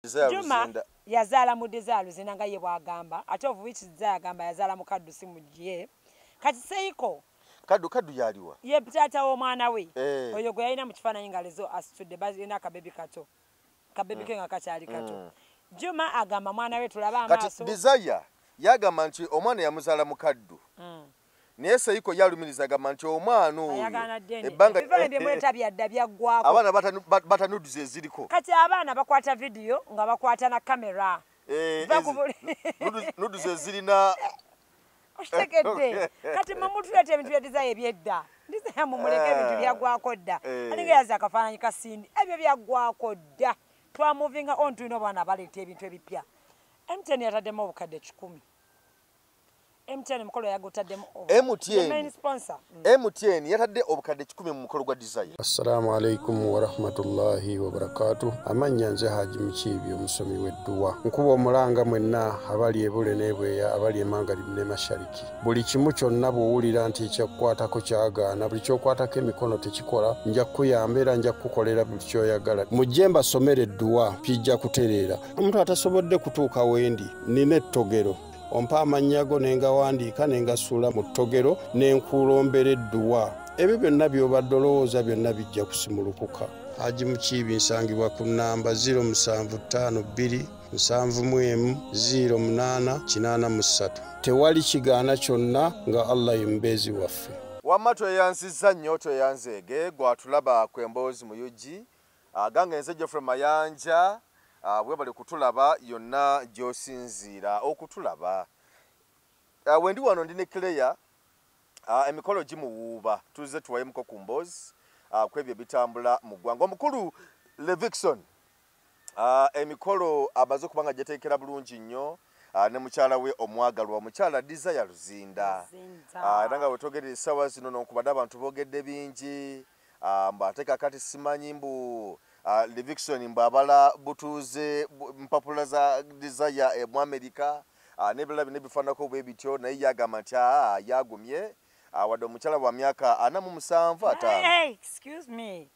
Juma yazaala mu Desire Luzinda nga ye bw'agamba, ate of which Desire agamba yazaala mu Kaddu, si mugye. Kati Seiko Kaddu yaliwa? Ye taata w'omwana we. Oyo gwe yalina mu kifaananyi nga lezo asitudde, balina akabebi kato, kabebi ke nga kakyali kato. Juma agamba mwana we, tulabe Kati amaaso. Desire yagamba nti omwana yamuzaala mu Kaddu, naye Seiko yalumiriza, agamba nti omwana oyo Ayagaana ddene. Ebbanga Ebifaananyi bye muleeta byadda, byaggwako. Abaana bata nudes eziriko. Kati abaana bakwata vidiyo nga bakwata na kamera. Va ku Nudes ezirina. Okitegedde? Kati mwe mutuleeta ebintu bya Desire ebyedda. Desire mumuleke, ebintu byaggwako dda. Alinga yaza akafaananyi ka Cindy, ebyo byaggwako dda. Twamovinga on, tulina obwana abaleeta ebintu ebipya. MTN yataddemu obukadde 100. MTN mukolo yagutaddemu MTN. The main sponsor. MTN yatadde obukadde 100 mu mukolo gwa Desire. Assalamu alaikum warahmatullahi wabarakatuh. Amannya nze Haji Mukiibi, omusomi w'edduwa. Nkuba omulanga mwenna abali ebule n'ebweya, abali emangalibi ne mashariki. Buli kimu kyonna bw'owulira nti ekyakukwatako kyagaana, buli kyokwatako emikono tekikola, nja kukuyamba era nja kukukolera buli kyoyagala. Mujje mbasomere edduwa, kijja kutereera. Omuntu atasobodde kutuuka wendi, nina ettogero, ompa amannya go ne ngawandiika ne ngasuula mu ttogero ne nkulombera edduwa. Ebyo byonna by'obadde olowooza byonna bijja kusimulukuka. Haji Mukiibi, nsangibwa ku nnamba 0752 71 08 83. Tewali kigaana kyonna nga Allah ye mubeezi waffe. Wamma tweyanzizza nnyo, tweyanzeege gwatulaba ku Emboozi mu UG. Gange nze Geoffrey Mayanja. Webale kutulaba yonna gy'osinziira okutulaba. Wendi wano ndi ne Claire, emikolo gimuwuuba, tuzze tuwayemuko ku mboozi ku ebyo ebitambula mu ggwanga. Omukulu Levixone, emikolo amaze okuba nga gyeteekera bulungi nnyo ne mukyala we omwagalwa, omukyala Desire Luzinda. Luzinda. Era nga wetwogerera essaawa zino, nonkubadde abantu boogedde bingi, mbu ate kakati simanyi mbu Levixone mbu abala butuuze mpapula za Desire mu America, n'ebirala bino ebifaananako bwe bityo, naye yagamba nti aa yagumye, wadde omukyala wa myaka 47, 50. Hey, excuse me,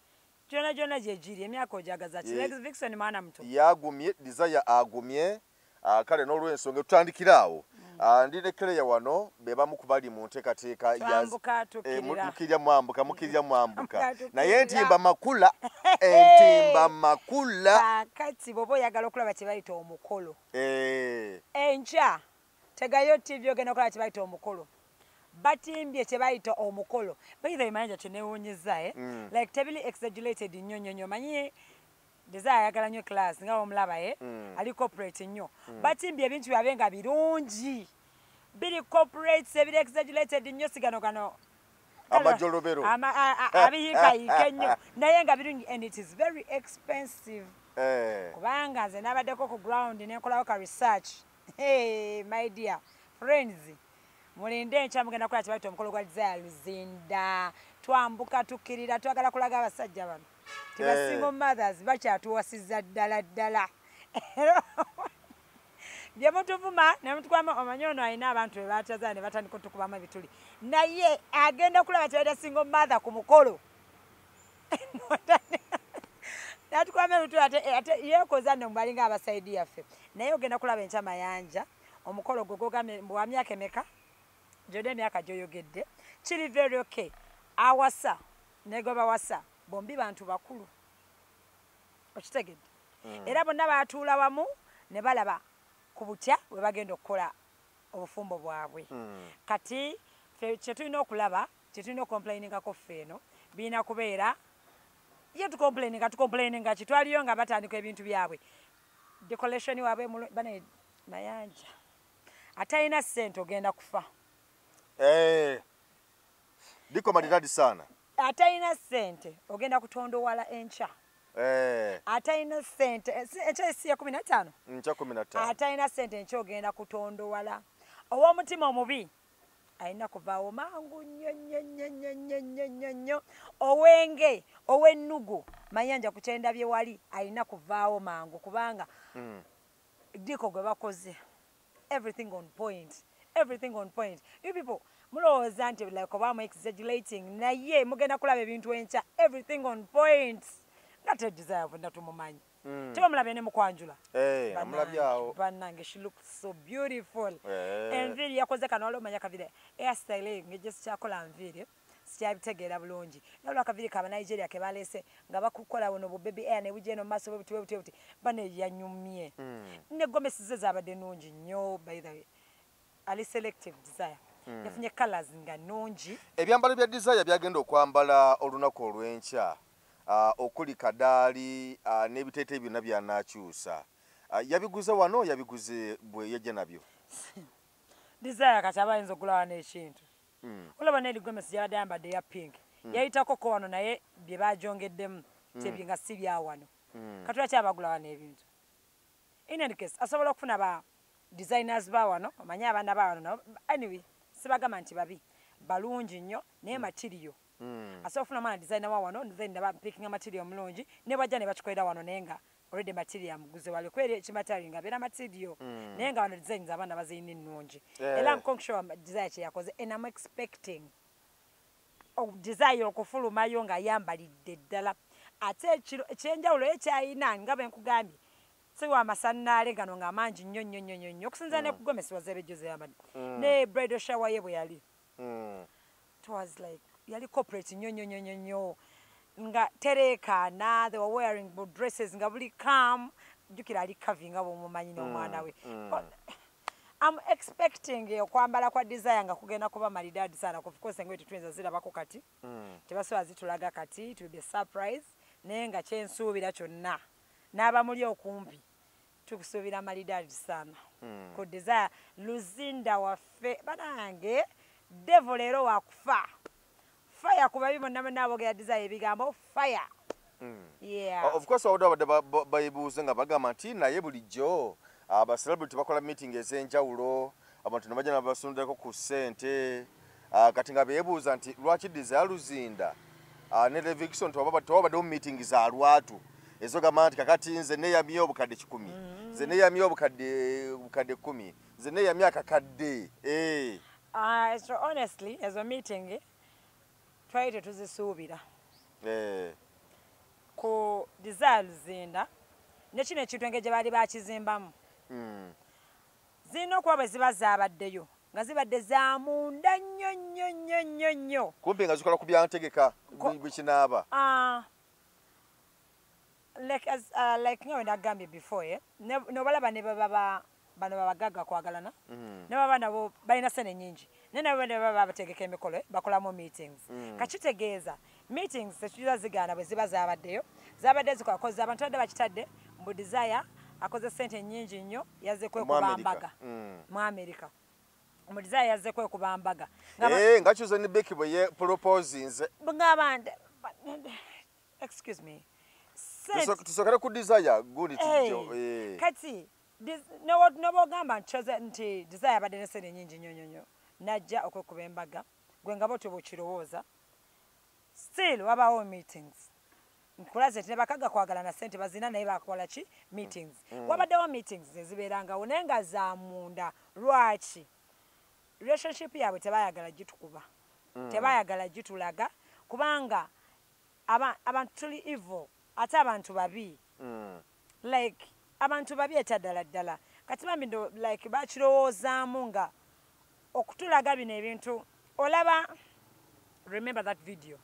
gyona gyona gyegiri emyaka ojagaza ki? Vixen mwana muto. Yagumye, Desire agumye. Kale n'olwensonga tutandikira awo. Ndi ne Claire wano, be bamu ku bali mu nteekateeka Twambuka, tukkirira. Mukirya mwambuka, mukirya mwambuka. Twambuka, tukkirira. Naye entimba makula, entimba makula. Kaakati bw'oba oyagala okulaba kye bayita omukolo, enkya tegayo TV, ogenda okulaba kye bayita omukolo. Batimbye kye bayita omukolo. Bayitha bimanja kyenewuunyizza, eh? Like tebili exaggerated nnyo nnyo nnyo. Manyi Desire ayagala nnyo class nga omulaba, eh? Ali corporate nnyo. Batimbye ebintu byabwe nga birungi, biri corporate, ebiri exaggerated nnyo, si gano gano Amajolobero. Abiyiikayiika ennyo, naye nga birungi and it is very expensive. Kubanga nze nabaddeko ku ground nenkolawo ka research. Hey, my dear friends, mulinde enkya, mugenda kukola kyebayita omukolo gwa Desire Luzinda. Twambuka, tukkirira, twagala kulaga abasajja bano tiba single mothers bakyatuwasiza ddala ddala. Bye mutuvuma ne mutukwama, omanyi ono alina abantu be batazaala ne batandika otukubamu ebituli, naye agenda kulaba kyebayita single mother ku mukolo natukwama ebituli, ate yeekoza nno mubalinga abasaidi yaffe. Naye ogenda kulaba enkya Mayanja omukolo gwe gogambye mbu wa myaka emeka, gyonna emyaka gy'oyogedde kiri very okay. Awasa ne gwe bawasa bombi bantu bakulu, okitegedde? Era bonna batuula wamu ne balaba ku butya bwe bagenda okukola obufumbo bwabwe. Kati ffe kyetulina okulaba, kyetulina ocomplainingako ffe eno birina kubeera ye tucomplaininga, tucomplaininga kitwaliyo nga batandika ebintu byabwe, decoration waabwe bane Mayanja atalina ssente ogenda kufa. Liko maridadi sana. Atalina ssente ogenda kutondowala enkya. Atalina ssente enkya si ya 15? Nkya 15. Atalina ssente enkya ogenda kutondowala. Ow'omutima omubi alina kuvaawo mangu nnyo nnyo nnyo nnyo nnyo nnyo nnyo nnyo. Owenge ow'ennugu Mayanja ku kyendabye wali alina kuvaawo mangu, kubanga diko gwe bakoze everything on point, everything on point. You people mulowooza nti like oba mu exaggerating, naye mugenda kulaba ebintu enkya, everything on point, nga te Desire bonna tumumanyi. Tebamulabye ne mukwanjula. Namulabye awo. Bannange, she looks so beautiful. Enviiri yakoze kano, waliwo omanya kaviiri hairstyle ng'ejje, sikyakola nviiri, sikyabitegeera bulungi, naye olwakaviiri ka Banigeria ke baleese nga bakukola buno bu baby hair ne bujja eno mu maaso bwe buti bwe buti bwe buti, bane yanyumye. Ne gomesi ze zaabadde nnungi nnyo. By the way, ali selective Desire, yafunye colors nga nnungi. Ebyambalo bya Desire byagenda okwambala olunaku olw'enkya, okuli kadaali, n'ebiteeteeyi byonna byanakyusa, yabiguze wano, yabiguze bwe yajja nabyo? Desire kati aba ayinza okugula wano ekintu. Olaba n'eri gomesi gyabadde ayambadde eya pink, yayitako ko wano, naye bye bagyongeddemu tebye nga si bya wano. Kati lwaki abagula wano ebintu? In any case, asobola okufuna ba designers ba wano, omanye abaana ba wano nabo. Anyway, sibagamba nti babi, balungi nnyo, naye material. Asobola okufuna omwana designer wa wano, then pickinga material omulungi, ne bajja ne bakikolera wano, naye nga already material amuguze wali kweri ekimatali nga beera material, naye nga wano designs abaana bazirina ennungi. Era I'm sure Desire kye yakoze, and I'm expecting Desire okufulumayo ng'ayambalidde ddala. Ate ekiro ekyenjawulo ekyayina, nga bwe nkugambye, si wa masannaale gano nga mangi nnyo nnyo nnyo nnyo nnyo, okusinziira ne ku gomesi wazeebejjo zeyambadde ne bridal shower ye bwe yali. It was like yali corporate nnyo nnyo nnyo nnyo nnyo, nga tereekaana. They were wearing dresses nga buli calm. Jjukira ali kavi nga bw'omumanyi n'omwana we. I'm expecting okwambala kwa Desire nga kugenda kuba maridadi sana. Of course engoye tetuyinza zirabako kati, tebasobola zitulaga kati, it will be a surprise, naye nga kyensuubira kyonna n'abamuli okumpi tukusuubira maridadi sana ku Desire Luzinda waffe. Banange, devil leero wakufa fire ku babi bonna bonna aboogera Desire ebigambo fire. Yeah. Of course, wabadde babadde bayibuuze nga bagamba nti naye bulijjo aba celebrity bakola meeting ez'enjawulo, abantu ne bajja nabasonderako ku ssente. Kati nga beebuuza nti lwaki Desire Luzinda ne Levixone tewabaddewo meeting za lwatu ezogamba nti kakati nze neeyamye obukadde 100, nze neeyamye obukadde 10, nze neeyamye akakadde. So honestly, ezo meeting twali tetuzisuubira ku Desire Luzinda ne kino ekintu engeri gye baali bakizimbamu. Zirina okuba bwe ziba zaabaddeyo nga zibadde za munda nnyo nnyo nnyo nnyo nnyo. Kumpi nga zikola ku byantegeka bwe kinaaba. Like as like nga nagambye before, nobalaba ne baba bano babagagga kwagalana, ne baba nabo balina sente nnyingi, naye nabo ne baba bategeka emikolo, bakolamu meetings. Kakitegeeza meetings tetuliza zigaana bwe ziba zaabaddeyo, zabadde zikola kozi abantu badde bakitadde mbu Desire akoze sente nnyingi nnyo, yazze kwekuba mbaga. Mu America mu Desire yazze kwekuba mbaga. Nga Chosen Becky bwe ye proposinze. Ng'abantu, excuse me. Tusokere ku Desire gundi tujjo. Kati nobogamba nti Desire abadde ne sente nnyingi nnyo nnyo nnyo, najja okwekuba embaga, gwe nga bwotyo bw'okirowooza, still wabaawo meetings. Nkulaze nti ne bakagga kwagala na sente bazina, naye bakola ki? Meetings. Wabaddewo meetings ezibeerangawo, naye nga za munda. Lwaki? Relationship yaabwe tebayagala gitukuba, tebayagala gitulaga, kubanga abantu tuli evil, ate abantu babi. Like abantu babi etya ddala ddala. Kati bambi ndo like bakirowoozaamu nga okutulaga bino ebintu. Olaba, remember that video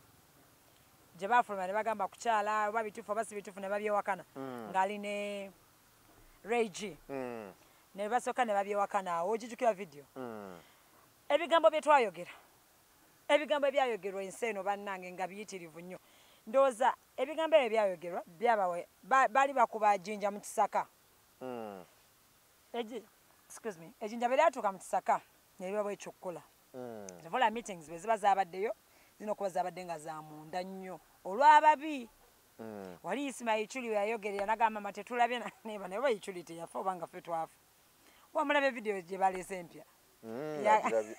gye baafuluma ne bagamba kukyala oba bituufu oba si bituufu, ne babyewakana ng'ali ne Ray G, ne basooka ne babyewakana awo. Ogijjukira video? Ebigambo bye twayogera, ebigambo ebyayogerwa ensi eno, bannange, nga biyitirivu nnyo. Ndowooza ebigambo ebyo byayogerwa byabawe baali bakuba jjinja mu kisaka. Excuse me, ejjinja bwe lyatuuka mu kisaka ne liba bwekyokukola. Vola meetings bwe ziba zaabaddeyo, zirina okuba zaabadde nga za munda nnyo olw'ababi. Wali Ismail Chuli we yayogerera nagamba ma tetulabye neba, naye oba Ichuli teyafa oba nga ffe twafa. Wamulaba video gye baleese empya? Agirabye.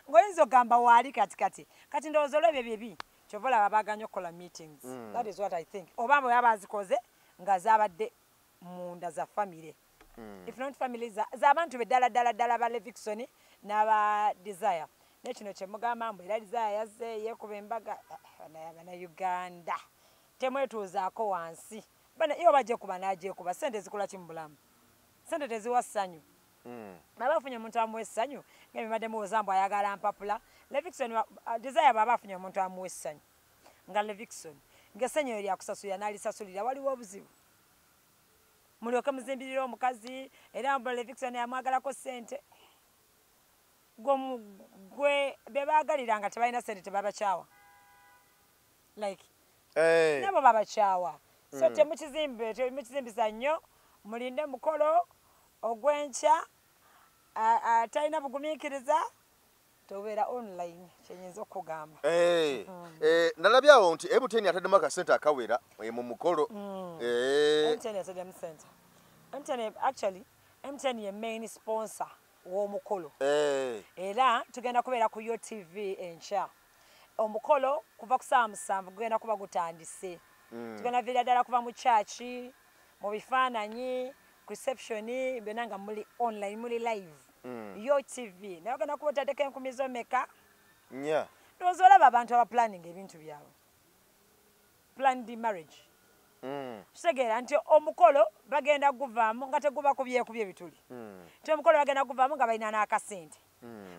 Ng'oyinza okugamba waali kati kati kati. Ndowooza olw'ebyo byebi kyova olaba baaganye okukola meetings. That is what I think. Oba bwe baba bazikoze nga zaabadde munda za family, if not family z'abantu be ddala ddala ddala, ba Levixone n'aba Desire. Naye kino kye mugamba mbu era Desire yazze yeekuba embaga, naye Abannayuganda temwetuuzaako wansi. Bana iyo bajekuba n'ajekuba sente zikola ki mu bulamu? Sente teziwa ssanyu. Baba afunye omuntu amuwa essanyu nga bibadde muwoza mbu ayagala mpapula. Levixone Desire baba afunye omuntu amuwa essanyu nga Levixone ng'essanyu eryo lyakusasulira n'alisasulira, waliwo obuzibu. Mulyoke muzimbirire omukazi era mbu Levixone yamwagalako ssente. Gwe be baagalira nga tebalina ssente tebabakyawa. Like nabo babakyawa. So temukizimbe, temukizimbisa nnyo, mulinde mukolo ogw'enkya. Atalina bugumiikiriza tobeera online, kyenyinza okugamba. Nalabyawo nti MTN yataddemu akasente akawera mu mukolo. MTN yataddemu ssente. MTN actually, MTN ye main sponsor w'omukolo. Era tugenda kubeera ku Yo TV enkya. Omukolo kuva ku ssaawa 7 gugenda kuba gutandise. Tugenda viira ddala kuva mu church, mu bifaananyi, reception, byonna nga muli online, muli live. Yo TV. Naye ogenda kuba otaddeko 1000 zo meka? 4. Ndowooza olaba abantu aba planning ebintu byabwe. Planned marriage. Kitegeera nti omukolo bagenda guvaamu nga teguba kubyekubye ebituli. Nti omukolo bagenda guvaamu nga balina n'akasente.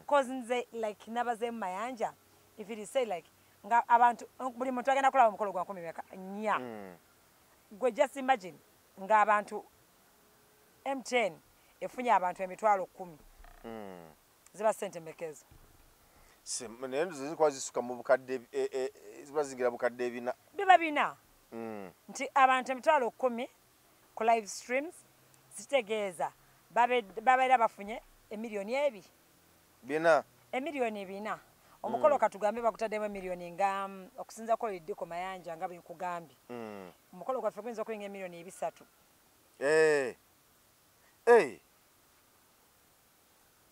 Cause nze like nabazeemu Mayanja, if it is say like nga abantu buli muntu agenda kulaba omukolo gwa 4,000. Gwe just imagine nga abantu MTN efunye abantu 10,000. Ziba sente mmekezo. Naye zikuba zisuka mu bukadde, ziba zingira bukadde 4. Biba 4. Nti abantu 10,000 ku live streams zitegeeza babeera bafunye emiliyoni 2. 4. Emiliyoni 4. Omukolo katugambe bakutaddemu emiliyoni nga okusinza ko Lidiko Mayanja nga bwe nkugambye. Omukolo gwaffe guyinza okuyinga emiliyoni 300.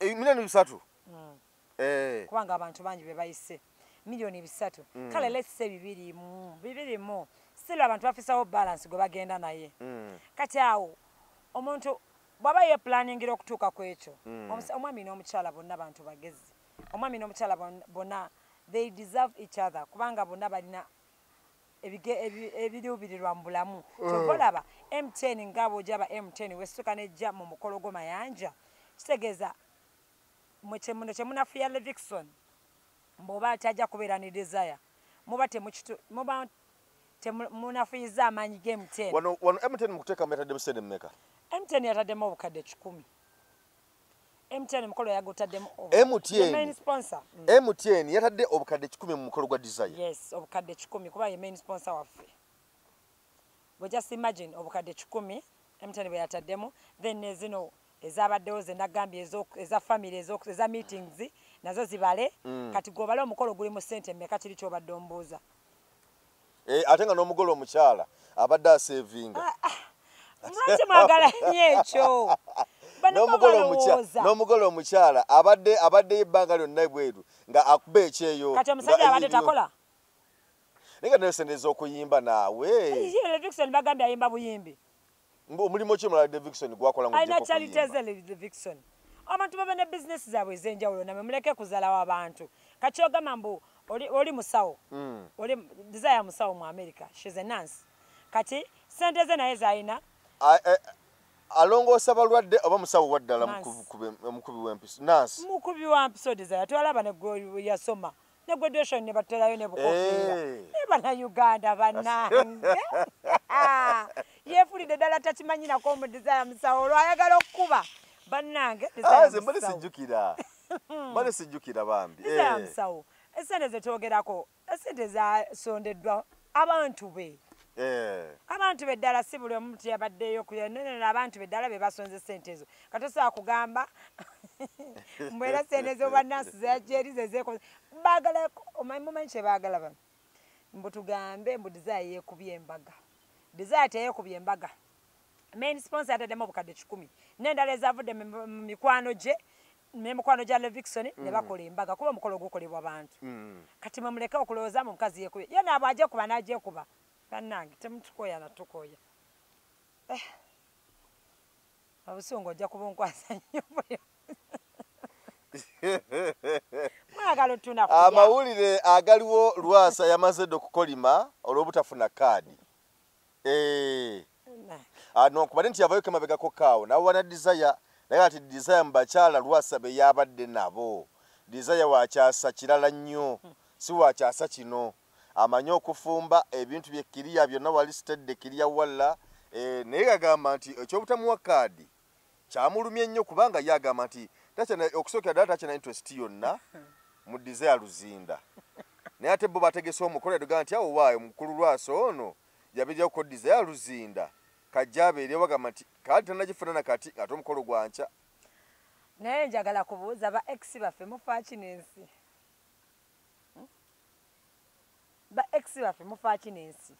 Miliyoni 300? Kubanga abantu bangi be bayise. Miliyoni 300. Kale let's say 2 mu. Still abantu bafisawo balance gwe bagenda naye. Kati awo omuntu bw'aba ye planningira okutuuka ku ekyo. Omwami n'omukyala bonna bantu bagezi. Omwami n'omukyala bonna they deserve each other kubanga bonna balina ebiruubirirwa mu bulamu. Kyova olaba MTN nga bw'ojaba MTN wessuka n'ejja mu mukolo gwo Mayanja. Kitegeeza muno kye munafuya Levixone bw'oba atajja kubeera ne Desire muba munafuyiza amaanyi ga MTN. Wano MTN mu kuteekamu yataddemu ssente mmeka? MTN yataddemu obukadde 100. MTN mukolo yagutaddemu MTN main sponsor. MTN yatadde obukadde 100 mu mukolo gwa Desire. Yes, obukadde 100 kuba ye main sponsor waffe. We just imagine obukadde 100 MTN bwe yataddemu, then zino ezabaddewo ze nagambye eza family eza meetings nazo zibale. Kati gw'obale omukolo guli mu ssente mmeka kiri ky'obadde ombuuza. Ate nga n'omugole omukyala abadde asevinga. Lwaki mwagala nnyo ekyo? N'omugole omukyala abadde ebbanga lyonna ebweru nga akuba ekyeyo. Kati omusajja abadde takola? Naye nga nayo ssente ez'okuyimba naawe. Levixone bagambye ayimba buyimbi. Omulimu ki omulala Levixone gwakola ng'oggyeko okuyimba? Alina charity ze Levixone. Abantu baba ne bizinesi zaabwe ez'enjawulo namwe muleke kuzaalawo abantu. Kati ogamba mbu oli musawo. Oli Desire musawo mu America. She's a nurse. Kati ssente ze naye z'alina. Alongoosa balwadde oba musawo wa ddala omukubi w'empiso? Nurse. Mukubi wa mpiso Desire. Twalaba ne gwe yasoma. Ne graduation ne baterayo ne bukofiira. Ne bannayuganda bannange. Yeefulidde ddala takimanyi nako mu Desire musawo olwo ayagala okukuba. Bannange Desire musawo. Mbadde sijjukira. Mbadde sijjukira bambi. Desire musawo. Essente ze twogerako, essente zasondeddwa abantu be. Abantu be ddala si buli omu yabaddeyo nene abantu be ddala be basonze ssente ezo. Kati osobola kugamba mbu era ssente z'obwannansi zajja ze zeekoze. Baagala mumanyi kye baagala bano. Mbu tugambe mbu Desire yeekubye embaga. Desire teyeekubye embaga. Main sponsor yataddemu obukadde 100. N'endala ezavudde mu mikwano gye n'emikwano gya Levixone ne bakola embaga kuba omukolo gukolebwa bantu. Kati mwe muleke okulowooza mu mukazi yeekubye. Ye naabwe ajja kuba n'ajja kuba. Bannange temutukoya natukoya. Obusungu ojja kubunkwasa nnyo bwe. Mwagala otunafuya. Amawulire agaliwo Lwasa yamaze dda okukolima olw'obutafuna kaadi. Bannange. Nonkubadde nti yavayo kemabegako kaawo nawe Desire, naye ati Desire mu bakyala Lwasa be yabadde nabo, Desire wakyasa kirala nnyo, si wakyasa kino. Amanyi okufumba ebintu bye kiriya byonna wali sitedde kiriya walla. Naye gagamba nti ekyobutamuwa kaadi kyamulumye nnyo, kubanga ye agamba nti okusookera ddala takyana interest yonna mu Desire Luzinda. Naye ate bo bategese omukolo, yadugamba nti awo waayo mukulu Lwasa ono yabirako Desire Luzinda kajja abeere, bagamba nti kaadi tannagifuna na kati ate omukolo gwankya. Naye njagala kubuuza ba ex baffe, mufa ki n'ensi? Ba ex baffe mufa ki n'ensi?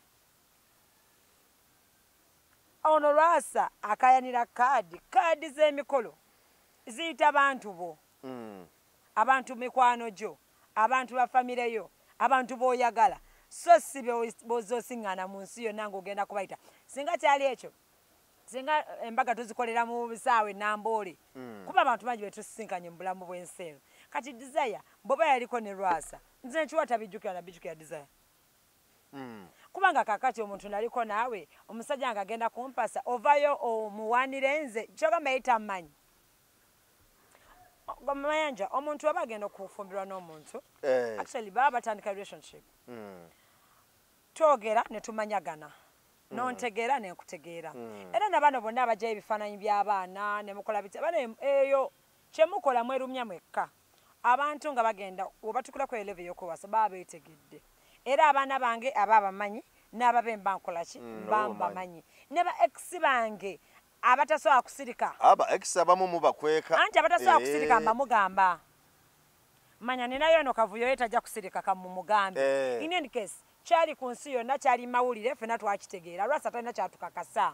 Ono Lwasa akayanira kaadi, kaadi z'emikolo ziyita bantu bo, abantu mikwano gyo, abantu ba famire yo, abantu b'oyagala, so si b'ozosiŋŋana mu nsi yonna ng'ogenda kubayita. Singa kyali ekyo, singa embaga tuzikolera mu bisaawe Namboole, kuba abantu bangi betusisinkanye mu bulamu bw'ensi eno. Kati Desire bw'oba yaliko ne Lwasa, nze nkiwa tabijjukira nabijjukira Desire. Kubanga kakati omuntu naliko naawe, omusajja nga agenda kumpasa, ovayo omuwanire nze kyogamba yita mmanyi. Mayanja, omuntu aba agenda okufumbirwa n'omuntu, actually baba batandika relationship, twogera ne tumanyagana, nontegeera nenkutegeera. Era nabano bonna abajjayo ebifaananyi by'abaana ne mukola bitya, bano eyo kyemukola mwerumya mwekka. Abantu nga bagenda webatukula ku level y'okuwasa baba beetegedde. Era abaana bange aba abamanyi n'ababe mba nkola ki, mba mbamanyi, ne ba ex bange abatasobola kusirika. Aba ex abamu mubakweka. Anti abatasobola kusirika mba mugamba, manya ninayo ono kavuyo ye tajja kusirika, kamumugambe. In any case, kyali ku nsi yonna, kyali mawulire, ffenna twakitegeera. Lwasa talina kyatukakasa,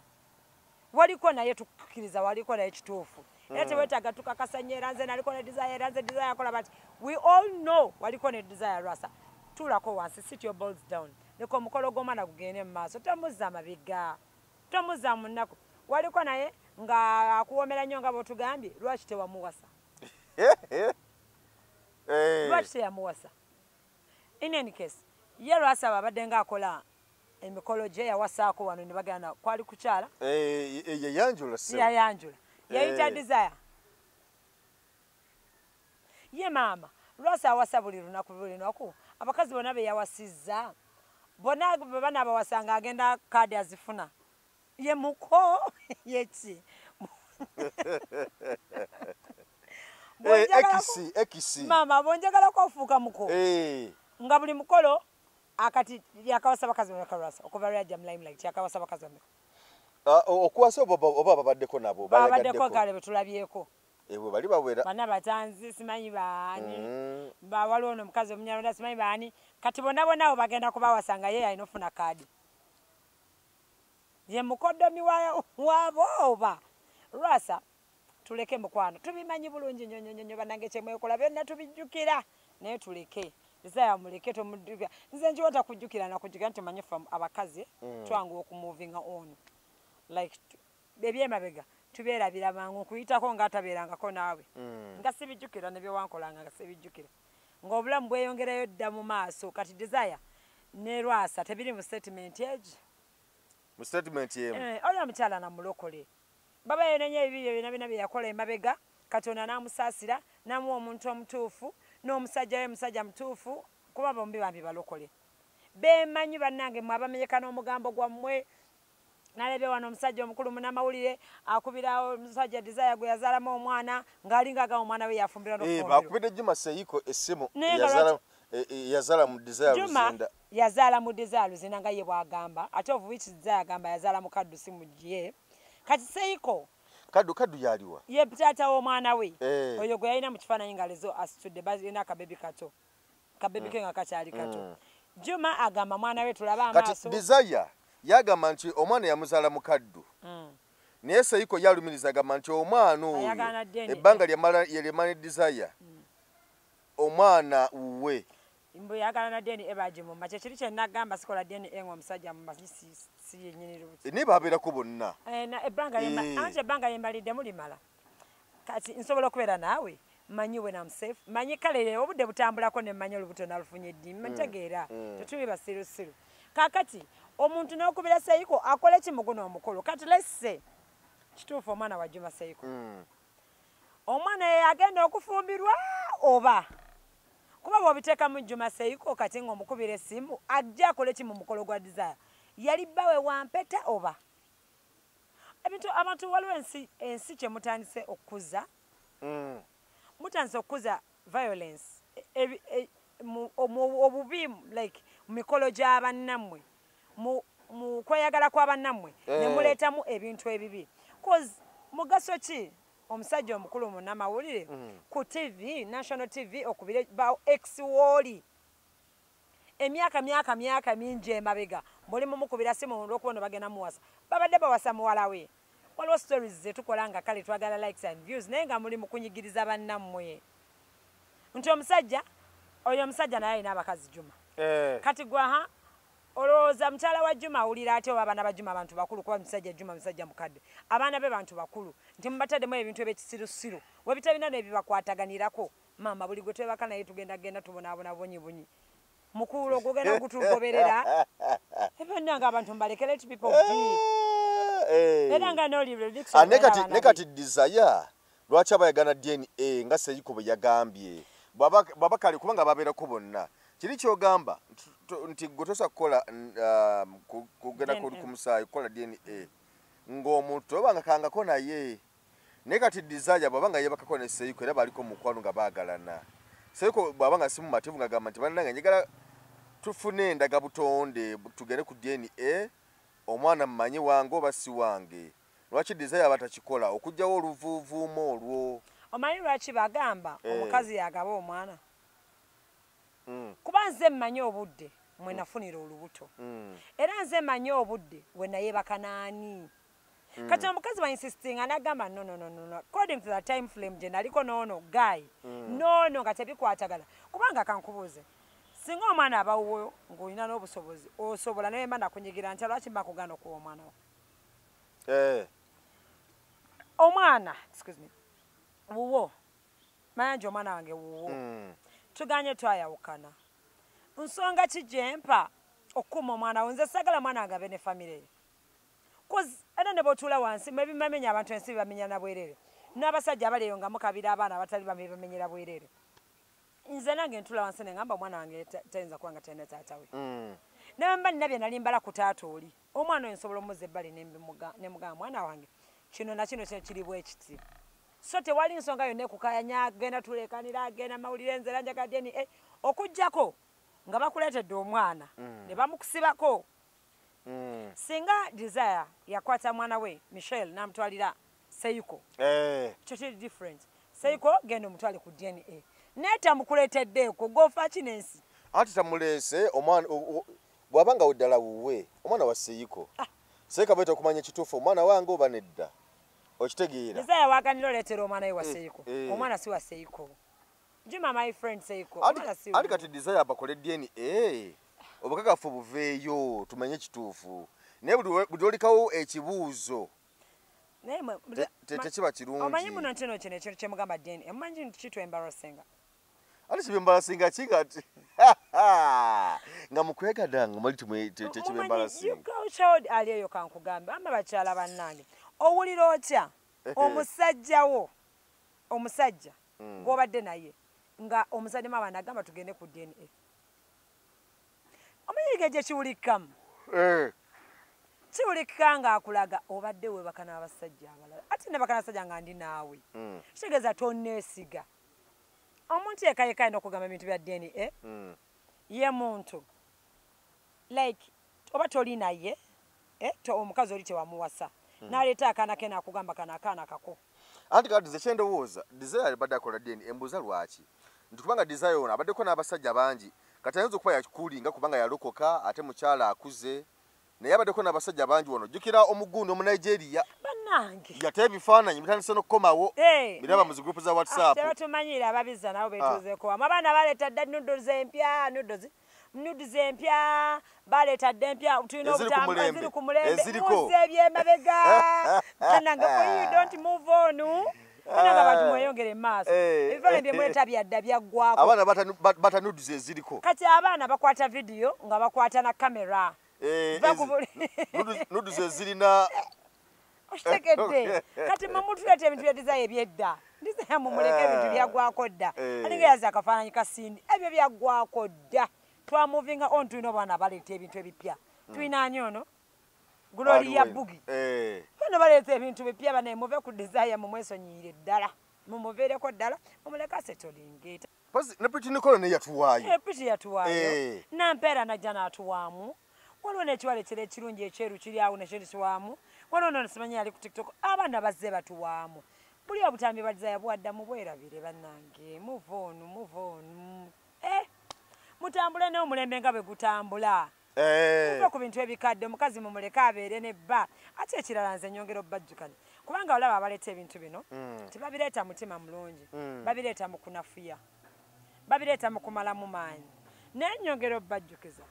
waliko naye tukkiriza waliko naye kituufu. Era tewetaaga tukakasa nnyo, era nze naliko ne Desire, era nze Desire akola bati. We all know waliko ne Desire. Lwasa, tuulako wansi, sit your balls down, leka omukolo gw'omwana gugende mu maaso, tomuzza mabega, tomuzza mu nnaku. Waliko naye nga akuwomera nnyo nga bw'otugambye, lwaki tewamuwasa? Lwaki teyamuwasa? In any case, ye Lwasa abadde ng'akola emikolo gye, yawasaako wano ne bagenda kwali kukyala. Yayanjula. Yayanjula, yayita Desire. Ye maama Lwasa awasa buli lunaku, buli lunaku. Abakazi bonna be yawasizza bonna bwe banaabawasanga agenda kaadi azifuna. Ye muko yeki? Ex. Maama, bwonjagalako ofuuka muko nga buli mukolo. Akati yakawasa bakazi bameka Lwasa okuva lwe yajja mu limelight? Yakawasa bakazi bameka? Okuwasa oba babaddeko nabo? Babaddeko kale betulabyeko. Bwe bali bawera. Bana batanzi simanyi baani, waliwo ono omukazi omunyarwanda simanyi baani. Kati bonna bonna abo bagenda kubawasa nga ye alina ofuna kaadi? Ye mukoddomi waabo oba? Lwasa tuleke mukwano, tubimanyi bulungi nnyo nnyo nnyo. Bannange, kyemwekola byonna tubijjukira, naye tuleke Desire, muleke, tomujjukira. Nze nkiwota kujjukira nakujjukira nti manyi ffe abakazi twanguwa okumuvinga on, like ebyemabega tubeerabira mangu, nkuyitako ng'atabeerangako naawe, nga sibijjukira ne byewankolanga, nga sibijjukira, ng'obulamu bweyongerayo dda mu maaso. Kati Desire ne Lwasa tebiri mu statement egi. Mu statement emu. Oli omukyala namulokole, baba yenenya ebibi bye byonna byonna bye yakola emabega, Katonda n'amusaasira n'amuwa omuntu omutuufu n'omusajja we musajja mutuufu, kuba bombi bambi balokole beemanyi. Bannange mwe abamenyeka n'omugambo gwammwe, nalabye wano omusajja omukulu munamawulire akubira omusajja Desire gwe yazaalamu omwana ng'alinga agamba omwana we yafumbirwa n'okufumbirwa. Bakubidde Juma Seyiko essimu. Naye nga Yazaala mu Desire Juma Luzinda. Yazaala mu Desire Luzinda nga ye bw'agamba, ate of which Desire agamba yazaala mu Kaddu, si mu ye. Kati Seyiko Kaddu yaliwa? Ye taata w'omwana we. Oyo gwe yalina mu kifaananyi nga lezo asitudde, balina akabebi kato, kabebi ke nga kakyali kato. Juma agamba mwana we, tulabe Kati amaaso. Desire yagamba nti omwana yamuzaala mu Kaddu, naye Seyiko yalumiriza, agamba nti omwana oyo Ayagaana DNA. ebbanga lyamala ne Desire, omwana wuwe. Mbu yagala na DNA bagimumma. Kyekiri kyenagamba, sikola DNA nga omusajja mumanyi si yennyini lubuto. Naye babeerako bonna. Ebbanga anti ebbanga lyembalidde mulimala. Kati nsobola okubeera naawe, manyi when I'm safe, manyi kale obudde butambulako ne mmanyi olubuto nalufunye ddi, ntegeera. Tetuli basirusiru. Kaakati Omuntu n'okubira Seiko akole ki muguno omukolo? Kati let's say kituufu omwana wa Juma Seiko. Omwana ye agenda okufumbirwa oba kuba bw'obiteeka mu Juma Seiko kati ng'omukubira essimu ajja akole ki mu mukolo gwa Desire? Yali bbawe wa mpeta oba? Ebintu abantu waliwo ensi kye mutandise okukuza. Mutandise okukuza violence obubi like mu mikolo gy'abannammwe, mu kweyagala kw'abannammwe ne muleetamu ebintu ebibi. Cause mugaso ki omusajja omukulu munnamawulire ku TV, National TV, okubire ba ex wooli emyaka myaka myaka mingi emabega buli mumukubira simu olw'okuba bagenda muwasa, babadde bawasa muwala we. Waliwo stories zetukola nga kale twagala likes and views, naye nga muli mu kunyigiriza bannammwe nti omusajja oyo omusajja naye alina abakazi Juma. Kati gwaha olowooza mukyala wa Juma awulira atya oba abaana ba Juma abantu bakulu, kuba musajja Juma musajja mukadde, abaana be bantu bakulu, nti mubataddemu ebintu ebyekisirusiru webitabina nebibakwataganirako. Maama buli gwe twebaka naye tugenda genda tubonaabona bunyibunyi mukuulo gugenda gutugoberera. Ebyo nga abantu mbaleke, let people be. Era nga ne kati Desire lwaki abayagana DNA nga Seiko bwe yagambye bw'aba kale kubanga babeerako bonna kiri kyogamba nti gwe tosobola kukola kugenda ku musaayi kukola DNA ng'omuntu oba nga kangako naye. Naye kati Desire bw'aba nga yeebakako ne Seiko era baliko mukwano nga baagalana, Seiko bw'aba nga si mumativu ng'agamba nti bannange njagala tufune endaga butonde tugende ku DNA omwana mmanyi wange oba si wange, lwaki Desire aba takikola okuggyawo oluvuuvuumo olwo? Omanyi lwaki bagamba omukazi yagaba omwana? Kuba nze mmanyi obudde mwe nafunira olubuto, era nze mmanyi obudde we nayeebaka naani. Kati omukazi wa insistinga n'agamba no no no no, according to the time frame gye naliko noono guy no nga tebikwatagana. Kubanga kankubuuze, singa omwana abawuwo ng'olina n'obusobozi osobola naye mba nakunyigira nti lwaki mba kugaana okuwa omwana wo? Omwana, excuse me, wuwo Mayanja, omwana wange wuwo, tuganye twayawukana, nsonga ki gyempa okukuuma omwana wo? Nze saagala mwana wange abe ne famire ye. Cause era ne bw'otuula wansi mwebimamenya abantu ensi bibamenya na bwerere, n'abasajja abali eyo nga mukabira abaana abatali bame bamenyera bwerere. Nze nange ntuula wansi ne ngamba omwana wange tayinza kuba nga talina taata we. Ne mba nina bye nali mbala ku taata oli, omwana oyo nsobola omuzza ebbali ne mugamba mwana wange kino na kino kino kiri bwe kiti. So tewali nsonga yonna ekukayanya genda tuleekanira genda mawulire nze era njagala DNA, okuggyako nga bakuleetedde omwana ne bamukusibako. Singa Desire yakwata mwana we Michelle n'amutwalira Seiko, kyo kiri different. Seiko genda omutwale ku DNA, naye tamukuleeteddeeko g'ofa ki n'ensi? Anti tamuleese omwana bw'aba nga ddala wuwe omwana wa Seiko. Seiko bw'ayita okumanya ekituufu omwana wange oba nedda, okitegeera? Desire waaganira oleetera omwana we wa Seiko, omwana si wa Seiko. Juma my friend Seiko, omwana si Anti kati Desire bakole DNA obukakafu buveeyo tumanye ekituufu, naye buli olikawo ekibuuzo tekiba kirungi. Omanyi muno ntino kino ekintu kye mugamba DNA, mumanyi nti kitu embarrassinga. Ate kiba kinga ati nga mukwegadanga mali tekiba embarrassing. You go child ali eyo kankugambe, ama bakyala bannange owulira otya omusajja wo, omusajja gw'obadde naye nga omusajja maba agamba tugende ku DNA? Omanyi gye kiwulikikamu? Kiwulikika ng'akulaga obadde weebaka n'abasajja abalala, ate nebaka n'abasajja nga ndi naawe, kitegeeza tonneesiga. Omuntu yekka yekka alina okugamba ebintu bya DNA ye muntu like oba toli naye, omukazi oli tewamuwasa n'aleeta akaana ke n'akugamba kano akaana kako. Anti kati nze kyendowooza Desire abadde akola DNA, embuuza lwaki nti kubanga Desire ono abaddeko n'abasajja bangi, kati ayinza okuba yakulinga kubanga yalokoka ate mukyala akuze, naye abaddeko n'abasajja bangi wano. Jjukira omugundi Omunigeria bannange yate ebifaananyi bitandise n'okukomawo biraba mu zigurupu za WhatsApp. Tebatumanyire ababizza nabo beetuuzeeko wamu. Abaana baleeta dda noodles empya, nudes empya baleeta dda empya, tulina obutambula ziri ku mulembe, muze ebyemabega. Bannange, for you don't move on. Bannange abantu mweyongere mu maaso. Ebifaananyi bye muleeta byadda byaggwako. Abaana bata nudes eziriko. Kati abaana bakwata vidiyo nga bakwata na kamera. Nudu zirina okitegedde. Kati mumutuleeta ebintu bya Desire ebyedda. Desire mumuleke, ebintu byaggwako dda. Alinga yaza akafaananyi ka Cindy, ebyo byaggwako dda. Twamovinga on, tulina obwana baleeta ebintu ebipya. Tulina ani ono, Gloria Bugi. Bano baleeta ebintu bipya. Banaye muve ku Desire, mumwesonyiire ddala, mumuveereko ddala, mumuleke asettlinge. Ne Pretty Nicole ne yatuwaayo. Pretty yatuwaayo, Nampeera najja n'atuwaamu. Waliwo n'ekiwala ekiro ekirungi ekyeru kiri awo nekyo kiwaamu. Waliwo nono simanyi yali ku TikTok. Abaana bazze batuwaamu. Buli obutambi bwa Desire bwadda, mubwerabire bannange. Move on, move on. Mutambule n'omulembe nga bwe gutambula. Muve ku bintu ebikadde. Omukazi mumuleke abeere ne bba. Ate ekirala, nze nyongera obbajjukanya, kubanga olaba abaleeta ebintu bino tebabireeta mutima mulungi, babireeta mu kunafuya, babireeta mu kumalamu maanyi. Naye nyongera obbajjukiza,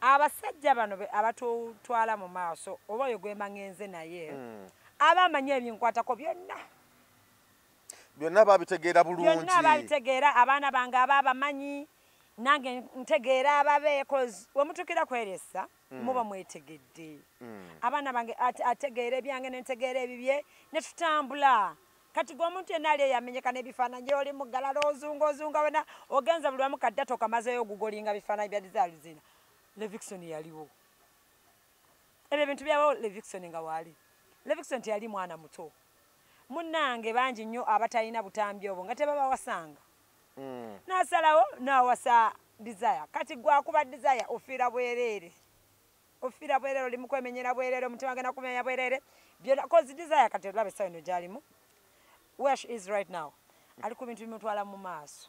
abasajja bano abatutwala mu maaso, oba oyo gwemaŋŋenze naye, aba amanyi ebinkwatako byonna. Byonna babitegeera bulungi. Byonna babitegeera. Abaana bange aba abamanyi, nange ntegeera ababe, 'cause wemutukira kweresa muba mwetegedde. Abaana bange ategeera ebyange, nentegeera ebibye, ne tutambula. Kati gwe omuntu yenna ali eyamenyeka n'ebifaananyi, oli mugalala, ozunga ozunga wena ogenza buli wamu, kadda tokamazeeyo ogugolinga bifaananyi bya Desire Luzinda. Levixone yaliwo, ebyo ebintu byabawo Levixone nga waali. Levixone teyali mwana muto munnange. Bangi nnyo abatalina butambi obwo nga tebabawasanga. N'asalawo n'awasa Desire. Kati gwakuba Desire, ofiira bwereere, ofiira bwereere, oli mukwemenyera bwereere, omutima genda kumenya bwereere byonna, 'cause Desire kati olaba essaawa eno gyalimu, where she is right now, ali ku bintu bimutwala mu maaso.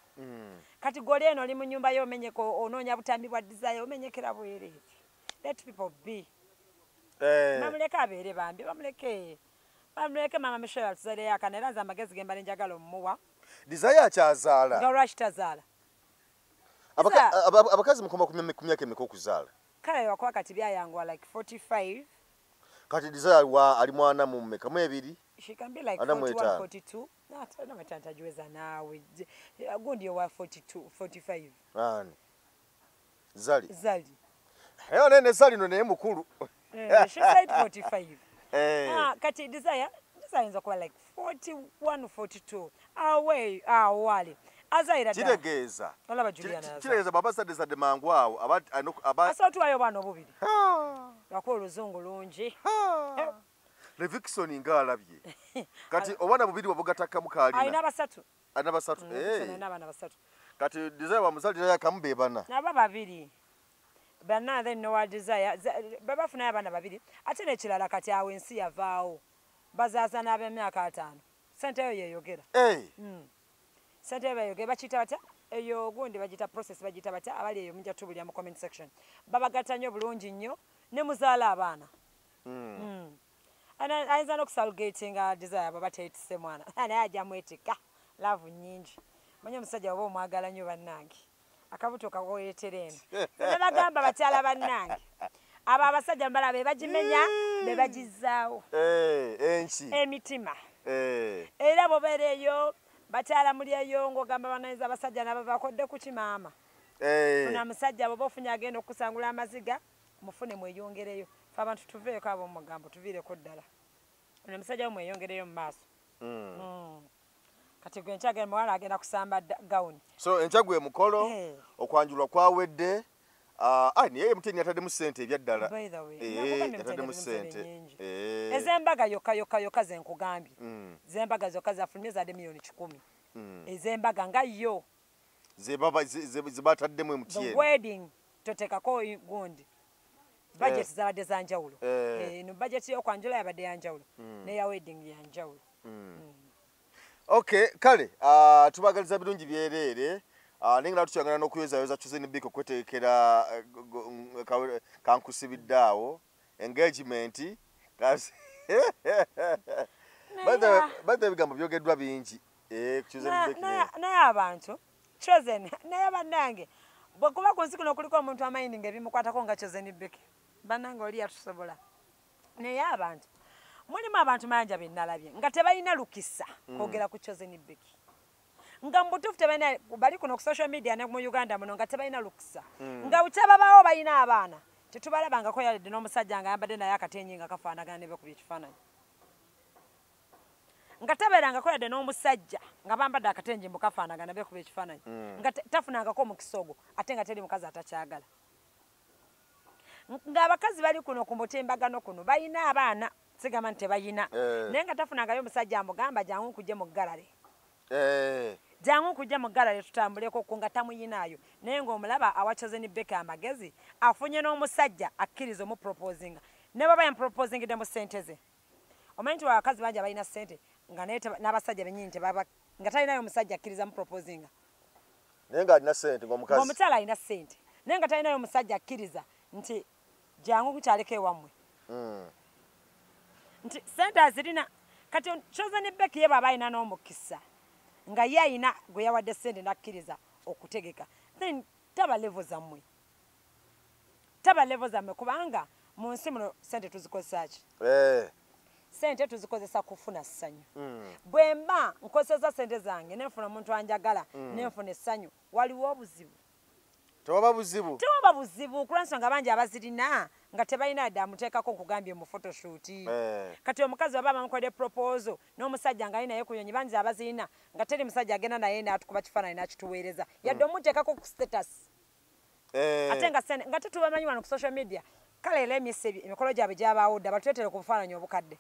Kati goli eno oli mu nyumba yo, omenyeka onoonya butambi bwa Desire, omenyekera bwereere. Let people be. Bamuleke abeere bambi, bamuleke, bamuleke. Mama Michelle atuzaddeyo akana, era nze amagezi ge mbadde njagala omuwa. Desire akyazaala? Nga lwaki tazaala? Abakazi mukoma ku myaka emeka okuzaala? Kale wakuba kati byayanguwa, like 45. Kati Desire wa ali mwana mu mmeka, mu ebiri? She can be like Ana mu 41, etaano. 42. No, no, tajiweza naawe. Gundi owa 42, 45. Ani, Zali? Zali. Naye nene Zali no naye mukulu. She said 45. Ah, kati Desire ayinza kuba like 41, 42 awe awo wali azaira ddala. Kitegeeza Olaba Juliana yazaala. Kitegeeza baba sadde mangu awo aba aba Asobola tuwayo obwana obubiri. Ha! Lwakuba oluzungu lungi. Ha! Levixone ng'alabye kati obwana bubiri wabugatakkamu Alina kaalina basatu. Alina basatu. Levixone alina abaana basatu. Kati Desire bamuzaalirayo akamu, be bana? Nabo babiri bana, then nowa Desire babafunayo abaana babiri. Ate n'ekirala, kati awo ensi yavaawo, bazaaza n'ab'emyaka 50. Sente eyo yeyogera. Sente eyo bayogera, bakiyita batya eyo gundi, bagiyita process, bagiyita batya? Abali eyo mujja tubulira mu comment section. Babagatta nnyo bulungi nnyo ne muzaala abaana. Ayinza n'okusurrogatinga Desire baba teetise mwana, naye ajja mwetikka love nnyingi. Manyi omusajja oba omwagala nnyo bannange, akabuto kakuleetera eno. Ne bagamba bakyala bannange, abo abasajja mbala be bagimenya be bagizaawo. Enki? Emitima. Era bwobeera eyo bakyala muli eyo ng'ogamba banayinza abasajja nabo bakodde ku kimaama. Funa musajja bwoba ofunye agenda okusangula amaziga, mufune mweyongereyo. Fe abantu tuveeko ab'omugambo, tuviireko ddala. Ono musajja wo mweyongereyo mu maaso. Kati gwe nkyagenda muwala agenda kusamba gawuni. So enkya gwe mukolo. Okwanjulwa kwawedde. Ah, naye MTN yataddemu ssente ebyaddala. By the way, nakugambye yataddemu MTN ssente. nnyingi. Ez'embaga yokka yokka yokka ze nkugambye, z'embaga zokka zafulumye zadde miliyoni 100. Ez'embaga nga yo. Ze baba ze bataddemu The MTN. wedding toteekako gundi budget, zabadde za njawulo. No budget y'okwanjula yabadde yanjawulo, n'eya wedding yanjawulo. Okay, kale tubagaliza birungi byereere. Naye nga tukyagala n'okuyozayoza Chosen Becky okwetegekera kankusibidde awo engagement. By the way, ebigambo byogeddwa bingi ku Chosen Becky. Naye abantu Chosen, naye bannange, bwe kuba ku nsi kuno kuliko omuntu amayindi ng'ebimukwatako nga Chosen Becky, bannange oli yatusobola. Naye abantu mulimu abantu manja bennalabye nga tebalina lukisa kwogera ku Chosen Becky, nga mu butuufu tebalina. Bali kuno ku social media ne mu Uganda muno nga tebalina lukisa, nga bukyababaawo balina abaana. Tetubalabangako yalidde n'omusajja nga ayambadde naye akatenyi nga kafaanagana ne bakubye ekifaananyi. Nga tabeerangako yadde n'omusajja nga bambadde akatengi mbu kafaanagana beekuba ekifaananyi. Nga tafunangako omukisa ogwo ate nga teri mukazi atakyagala. Ng'abakazi bali kuno ku mutimbagano kuno balina abaana, sigamba nti tebayina. Naye nga tafunangayo omusajja amugamba jangu nkujje mu ggalale. Jangu nkujje mu ggalale tutambuleko ku nga tamuyinaayo. Naye ng'omulaba awa Chosen Becky amagezi, afunye n'omusajja akkiriza omuproposinga. Ne bw'aba yamuproposingidde mu ssente ze. Omanyi nti abakazi bangi abalina ssente nga naye n'abasajja bennyini tebaba, nga talinayo omusajja akkiriza muproposinga. Naye ng'alina ssente ng'omukazi. Ng'omukyala alina ssente. Naye nga talinayo omusajja akkiriza nti jangu nkukyaleko ewammwe. Nti ssente azirina. Kati Chosen Becky ye bw'aba alina n'omukisa nga ye alina gwe yawadde ssente n'akkiriza okutegeka, then taba level zammwe. Taba level zammwe kubanga mu nsi muno ssente tuzikozesa ki? Ssente tuzikozesa kufuna ssanyu. Bwe mba nkozesa ssente zange ne nfuna omuntu anjagala, ne nfuna essanyu, waliwo obuzibu? Tewaba buzibu. Tewaba buzibu kulw'ensonga bangi abazirina nga tebalina dda amuteekako nkugambye mu photoshoot. Kati omukazi bw'aba bamukoledde proposal n'omusajja ng'ali naye ku nnyonyi, bangi abazirina nga teri musajja agenda naye n'atukuba kifaananyi n'akituweereza. Yadde omuteekako ku status. Ate nga ssente nga tetubamanyi wano ku social media. Kale era emisi emikolo gyabwe gyabaawo dda batuleetere ku bufaananyi obukadde.